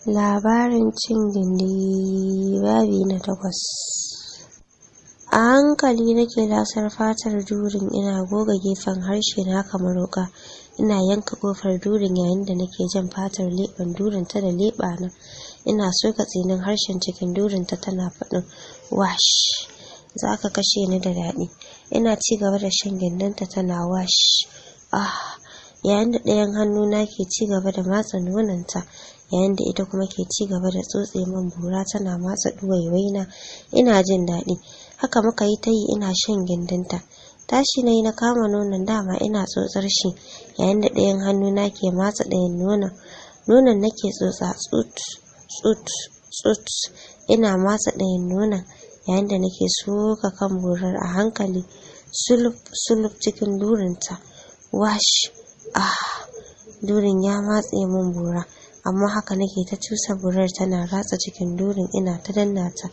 Labarin cin gindi, babi na 8. A hankali nake lasar fatar durin, ina goga gefen harshe na kamar wuka, ina yanka kofar durin yayin da nake jan fatar leɓen durin ta da leɓana, ina soka tsinin harshen cikin durin ta, tana faɗin, "Wash, zaka kashe ni da daɗi." Ina ci gaba da shan gindinta, tana, "Wash, ah," yayin da ɗayan hannuna ke ci gaba da matsa nononta, yayin da ita kuma ke ci gaba da tsotse min bura, tana matsa ɗuwaiwaina. Ina jin daɗi. Haka muka yi ta yi, ina shan gindinta. Tashi na yi, na kama nonon, dama ina tsotsar shi, yayin da ɗayan hannuna ke matsa ɗayan nonon. Nonon nake tsotsa tsut tsut tsut, ina matsa ɗayan nonon yayin da nake soka kan burar a hankali sulub sulub cikin durinta. Wash, ah, durin ya matse min bura, amma haka nake ta cusa burar tana ratsa cikin durin, ina ta danna ta.